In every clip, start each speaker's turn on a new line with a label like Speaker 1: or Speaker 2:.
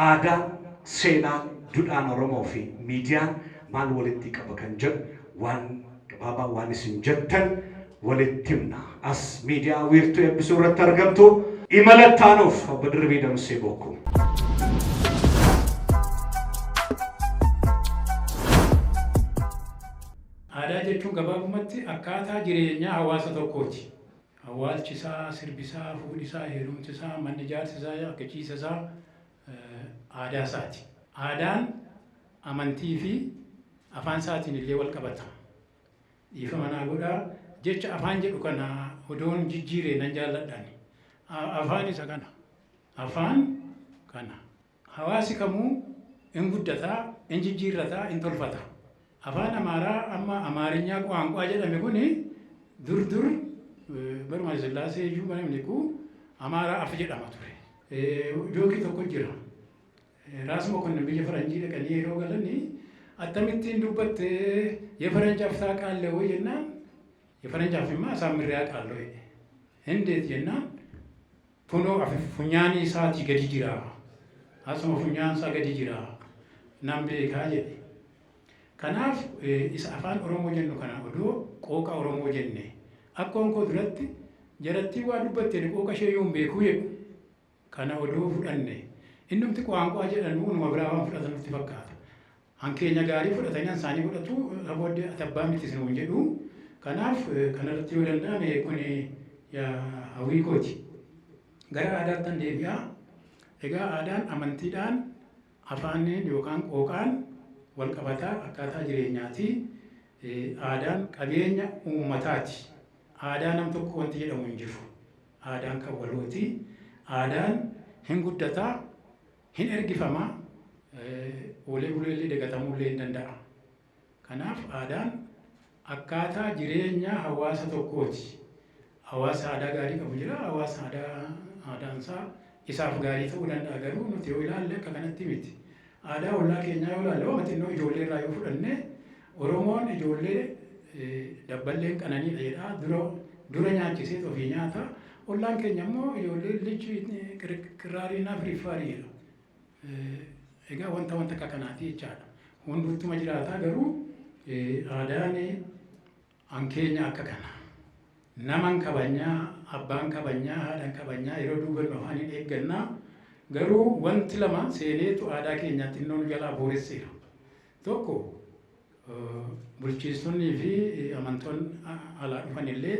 Speaker 1: Aadaan, seenaan, dudhaan Oromoo fi miidiyaan maal walitti qaba kan jedhu waan gabaabaa waan isin jettan walitti himna. As miidiyaa Wiirtuu Eebbisuu irratti argamtu. Imala itti aanuuf Obbo Dirribii Damissee Bokkuu.
Speaker 2: Aadaa jechuun gabaabumatti akkaataa jireenyaa hawaasa tokkooti. Awwaalchi isaa, sirbi isaa, fuudhi isaa, heerumti isaa, manni ijaarsi isaa, akka ciisa isaa aadaa isaati. Aadaan amantii fi afaan isaatiin illee wal qabata. Dhiifama naa godhaa, jecha afaan jedhu kana odoon jijjiire nan jaalladha ani. Afaan isa kana. Afaan kana. Hawaasi kamuu in guddata, in jijjiirrata, in tolfata. Afaan Amaaraa amma Amaarinyaa quwaanquwaa jedhame kuni dur dur baruma Hayilasillaasee iyyuu bara Minilikuu Amaaraa af jedhama ture. Jookii tokko jira. Raas Mokonnin biyya faranjii dhaqanii yeroo galanii akkamittiin dubbatte yefaranj af taaqaalle woo jennaan yefaranj afimmaa asaammirree aqaallo jedhe. Indeet jennaan Kunoo afi funyaanii isaatii gadi jira. Asuma funyaan isaa gadi jira. Nan beekaa jedhe. Kanaaf isa afaan Oromoo jennu kana odoo qooqa Oromoo jenne. Akkoon koo duratti jarattiin waa dubbatte ani qooqa ishee iyyuu hin beekuu jedhu. Kana odoo fudhanne. Innumti qo'aanqo'aa jedhan numa biraa waan fudhatan nutti fakkaata. Han keenya gaarii fudhatanii han isaanii fudhatu, isa booddee ati abbaa miti sinuun jedhu. Kanaaf kanarratti yoo danda'ame kuni hawwii kooti. Gara aadaattan deebi'a. Egaa aadaan amantiidhaan, afaaniin yookaan qooqaan wal qabataa akkaataa jireenyaati. Aadaan qabeenya uummataati. Aadaa nam tokko wanti jedhamu hin jiru. Aadaan kan walooti. Aadaan hin guddata, hin ergifama, oolee buleellee dagatamuullee hin danda'a. Kanaaf aadaan akkaataa jireenya hawaasa tokkooti. Hawaasa aadaa gaarii qabu jira, hawaasa aadaa aadaan isaa isaaf gaarii ta'uu danda'a garuu nuti yoo ilaalle akka kanatti miti. Aadaa ollaa keenyaa yoo ilaalle waan xinnoo ijoollee irraa yoo fudhanne Oromoon ijoollee dabballeen qananiidha jedha dura dura nyaachisee ofii nyaata. Ollaan keenya immoo ijoollee lichi qirraariinaa firiffaarii jedha. Egaa wanta wanta akka kanaati jechaadha. Hunduttuma jiraataa garuu aadaan an keenya akka kana. Naman kabanyaa, abbaan kabanyaa, haadhan kabanyaa yeroo duubannu afaan hin eeggannaa. Garuu wanti lama seeneetu aadaa keenya xinnoo nu jalaa booresseera. Tokko bulchiistonnii fi amantoonni alaa dhufan illee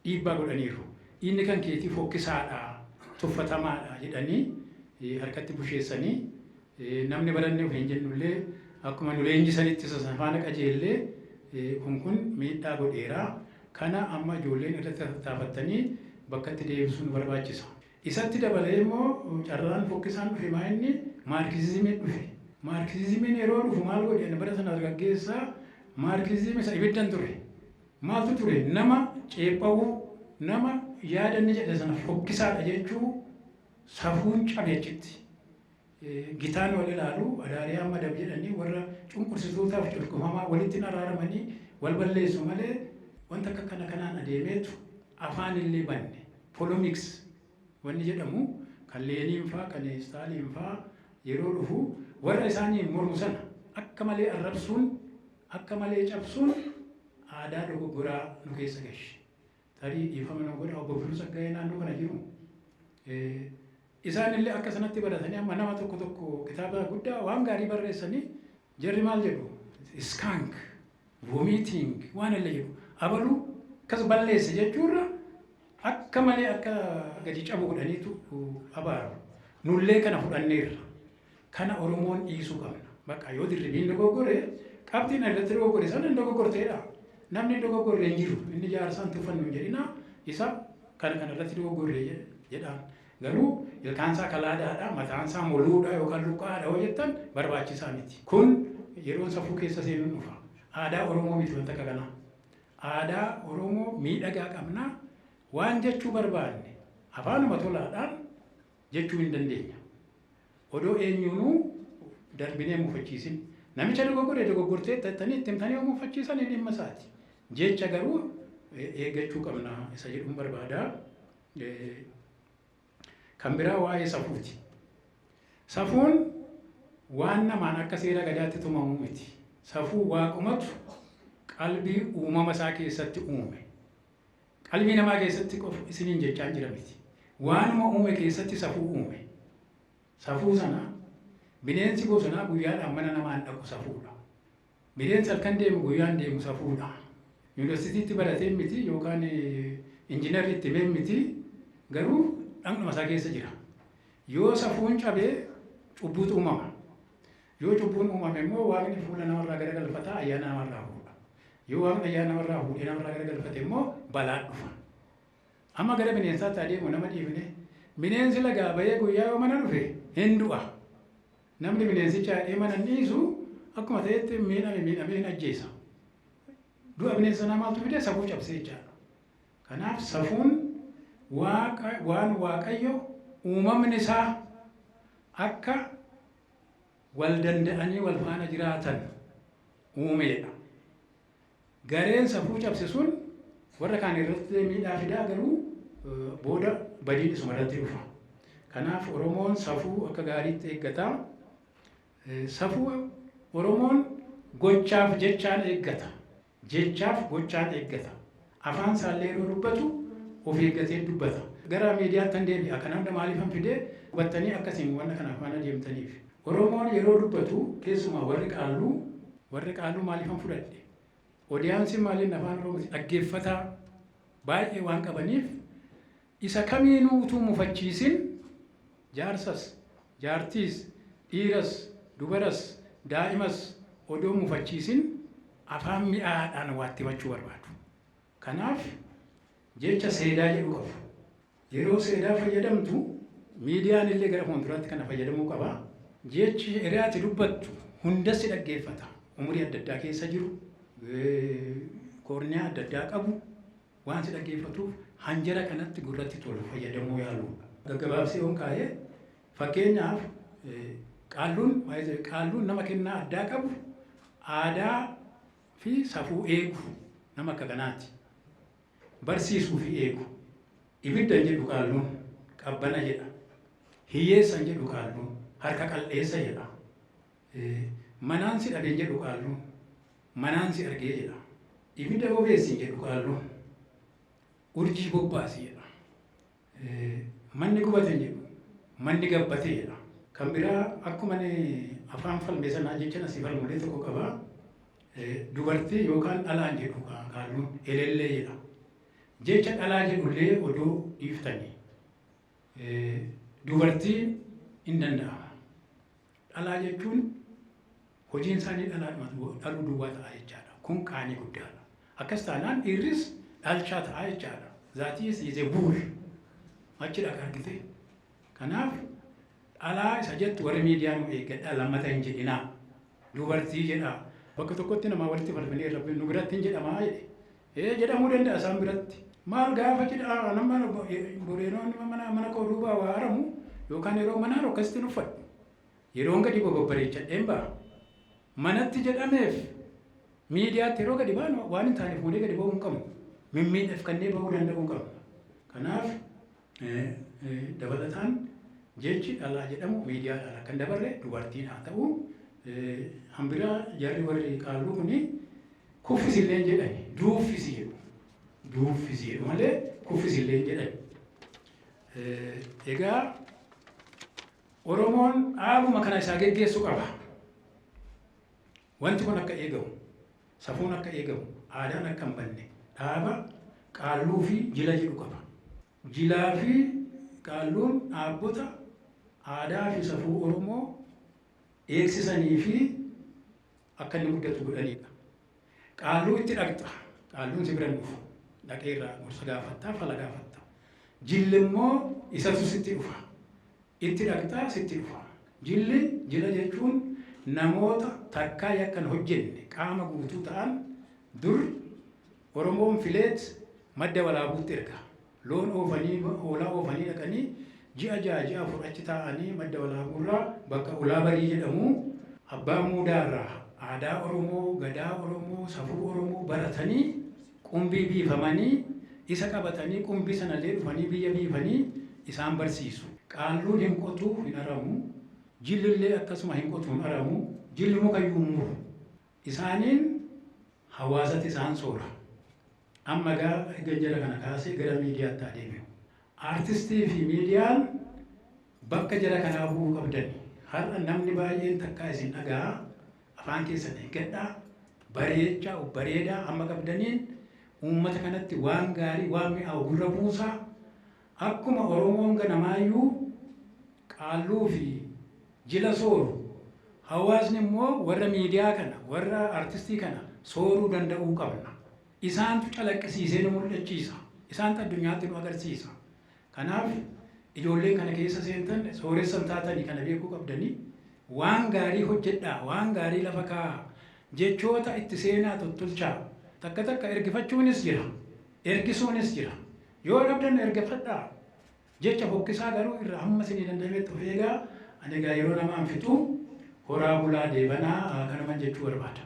Speaker 2: dhiibbaa godhaniiru. Inni kan keetii fokkisaadha, tuffatamaadha jedhanii harkatti busheessanii namni baranne ofiin jennullee akkuma nu leenjisanitti isa sana faana qajeellee kun kun miidhaa godheera. Kana amma ijoolleen irratti tattaafattanii bakkatti deebisuu nu barbaachisa. Isatti dabalee immoo carraan fokkisaan dhufe maa inni maarkisizimiin dhufe. Maarkisizimiin yeroo dhufu maal godhe ani bara sana dargaggeessa maarkisizimii isa ibiddan ture. Maaltu ture? Nama ceepha'uu, nama yaada inni jedhe sana fokkisaadha jechuu safuun cabe achitti. Gitaan wal ilaalu, adaariyaa madab jedhanii warra cunqursitootaaf cunqurfamaa walitti hin araaramanii wal balleessu malee wanta akka kana kanaan adeemeetu afaan illee banne. Polemics wanni jedhamu kan Leeniin faa kan Istaaliin faa yeroo dhufu warra isaaniin mormu sana akka malee arrabsuun akka malee cabsuun aadaa dogoggoraa nu keessa gashe. Tarii dhiifama nu godha obbo Birruu Tsaggaayee naannoo kana jiru. Isaan illee akka sanatti baratanii amma nama tokko tokko kitaaba guddaa waan gaarii barreessanii jarri maal jedhu skank vomiting waan illee jedhu abaluu akkas balleesse jechuurra akka malee akka gadi cabu godhaniitu abaaru. Nullee kana fudhanneerra. Kana Oromoon dhiisuu qabna. Bakka yoo Dirribiin dogoggore qabxiin irratti dogoggore sana hin dogoggorteedha. Namni hin dogoggorre hin jiru. Inni jaarsaan tuffannu hin jedhina. Isa kana kana irratti dogoggorre jedhaan. Garuu ilkaansaa kalaadaadha, mataansaa moluudha yookaan luqqaadha yoo jettan barbaachisaa miti. Kun yeroon safuu keessa seenuun dhufa. Aadaa Oromoo miti wanta akka kanaa. Aadaa Oromoo miidhagaa qabna. Waan jechuu barbaanne afaanuma tolaadhaan jechuu hin dandeenya. Odoo eenyuunuu darbinee hin mufachiisin. Namicha dogoggore dogoggorteetta jettanii itti himtanii yoo mufachiisan inni dhimma isaati. Jecha garuu eeggachuu qabna isa jedhuun barbaada. Kan biraa waa'ee safuuti. Safuun waan namaan akka seera gadaatti tumamu miti. Safuu waaqumatu qalbii uumama isaa keessatti uume. Qalbii namaa keessatti qofa isiniin jechaan jira miti. Waanuma uume keessatti safuu uume. Safuu sana bineensi bosonaa guyyaadhaan mana namaan dhaqu safuudha. Bineensi halkan deemu guyyaan deemu safuudha. Yuunivarsiitiitti baratee miti yookaan injiinarri itti himee miti, garuu dhaqnuma isaa keessa jira. Yoo safuun cabee cubbuutu uumama. Yoo cubbuun uumame immoo waaqni fuula namarraa garagalfata, ayyaana namarraa fuudha. Yoo waaqni ayyaana namarraa fuudhee namarraa garagalfate immoo balaan dhufa. Amma gara bineensaatti adeemu nama dhiifne, bineensi lagaa bahee guyyaa yoo mana dhufe hin du'a. Namni bineensicha hadhee mana hin dhiisu, akkuma ta'etti miidhame miidhamee hin ajjeesa. Du'a bineensa sanaa maaltu fide? Safuu cabsee jechaadha. Kanaaf safuun waan Waaqayyo uumamni isaa akka wal danda'anii wal faana jiraatan uumeedha. Gareen safuu cabse sun warra kaan irratti miidhaa fidaa, garuu booda badiin isuma irratti dhufa. Kanaaf Oromoon safuu akka gaariitti eeggata. Safuu Oromoon gochaaf jechaan eeggata. Jechaaf gochaan eeggata. Afaan isaallee yeroo dubbatu of eeggatee dubbata. Gara miidiyaatti kan deebi'a. Kana hunda maaliifan fidee hubattanii akkasiin wanna kana faana deemtaniif. Oromoon yeroo dubbatu, keessumaa warri qaalluu maaliifan fudhadhe? Audienceiin maaliin afaan Oromooti dhaggeeffataa baay'ee waan qabaniif, isa kamiinuu utuu mufachiisin, jaarsas, jaartiis, dhiiras, dubaras, daa'imas odoo mufachiisin afaan mi'aadhaan waatti himachuu barbaadu. Kanaaf jecha seedaa jedhu qabu. Yeroo seedaa fayyadamtu, miidiyaan illee gara fuulduraatti kana fayyadamuu qaba. Jechi hiriyaati dubbattu hundas si dhaggeeffata. Umurii adda addaa keessa jiru, koorniyaa adda addaa qabu waan si dhaggeeffatuuf, hanjara kanatti gurratti tolu fayyadamuu yaaluudha. Gaggabaabsee yoon kaa'ee, fakkeenyaaf qaalluun nama kennaa addaa qabu, aadaa fi safuu eegu, nama akka kanaati. Barsiisuu fi eegu. Ibidda hin jedhu qaalluun, qabbana jedha. Hiyyeessa hin jedhu qaalluun, harka qal'eessa jedha. Manaan si dhabe hin jedhu qaalluun, manaan si argee jedha. Ibidda bobeessi hin jedhu qaalluun, urjii bobbaasi jedha. Manni gubate hin jedhu, manni gabbate jedha. Kan biraa akkuma afaan falme sanaa jecha asii falmulee tokko qaba. Dubartii yookaan dhalaan jedhu qaalluun, elellee jedha. Jecha dhalaa jedhullee odoo dhiiftanii dubartii hin danda'ama. Dhalaa jechuun hojiin isaanii dhalaadhuma dhaluu duwwaa ta'a jechaadha. Kun qaanii guddaadha. Akkas taanaan dhiirris dhalchaa ta'a jechaadha. That is a bull. Achi dhaqa argite. Kanaaf dhalaa isa jettu warri miidiyaa nu eeggadhaa, lammata hin jedhinaa. Dubartii jedhaa. Bakka tokkotti namaa walitti falminee rabbi nu biratti hin jedhamaa jedhe. Ee, jedhamuu danda'a isaan biratti. Maal gaafa cidhaa nama boreenoonni mana koo duubaa waa haramu yookaan yeroo manaan akkasitti uffadhu. Yeroon gadi babbareechadheen ba'a. Manatti jedhameef miidiyaatti yeroo gadi baanu waan hin taane fuunee gadi ba'uu hin qabnu. Mimmiidhafkannee ba'uu danda'uu qabna. Kanaaf dabalataan jechi dhalaa jedhamu miidiyaadhaan akka hin dabarre, dubartiin haa ta'u. Hambiraa jarri warri qaalluu kuni kuffisillee hin jedhani, duuffisi jedhu. Duuffisi jedhu malee kuffisillee hin jedhani. Egaa Oromoon dhaabuma kana isaa geggeessu qaba. Wanti kun akka eegamu, safuun akka eegamu, aadaan akka hin banne dhaaba qaalluu fi jila jedhu qaba. Jilaa fi qaalluun dhaabbota aadaa fi safuu Oromoo eegsisanii fi akka inni guddatu godhanidha. Qaalluu itti dhaqxa. Qaalluun si bira hin dhufu. Dhaqee irraa gorsa gaafattaa, fala gaafatta. Jilli immoo isatu sitti dhufa. Itti dhaqxaa, sitti dhufa. Jilli, jila jechuun namoota takkaa yakkan hojjenne, qaama guutuu ta'an. Dur Oromoon fileet madda walaabuutti erga. Loon oofanii, hoolaa oofanii dhaqanii ji'a 6, ji'a 4 achi taa'anii, madda walaabuurraa bakka ulaa barii jedhamu abbaa muudaarraa aadaa Oromoo, gadaa Oromoo, safuu Oromoo baratanii, qumbii biifamanii isa qabatanii, qumbii sanallee dhufanii biyya biifanii isaan barsiisu. Qaalluun hin qotuu, hin haramu. Jillillee akkasuma hin qotu hin aramu. Jilli mukayyuu hin muru. Isaaniin hawaasatti isaan soora. Amma egaa erga jara kana kaasee gara miidiyaatti haa deebi'u. Aartistii fi miidiyaan bakka jara kanaa bu'uu qabdani. Har'a namni baay'een takkaa isin dhaga'a. Afaan keessan eeggadhaa. Bareechaa, bareedaa amma qabdaniin uummata kanatti waan gaarii, waan mi'aawu gurra buusaa. Akkuma Oromoon ganamaayyuu qaalluu fi jila sooru, hawaasni immoo warra miidiyaa kana, warra artistii kana sooruu danda'uu qabna. Isaantu calaqqisiisee nu mul'achiisa. Isaantu addunyaatti nu agarsiisa. Kanaaf ijoolleen kana keessa seentan sooressan taatanii kana beekuu qabdanii waan gaarii hojjedhaa, waan gaarii lafa kaa'aa, jechoota itti seenaa tottolchaa. Takka takka ergifachuunis jira, ergisuunis jira. Yoo dhabdan ergifadhaa. Jecha fokkisaa garuu irra hamma isinii danda'ametti of eegaa. Ani egaa yeroo namaan fixu horaa bulaa deebanaa kanuman jechuu barbaada.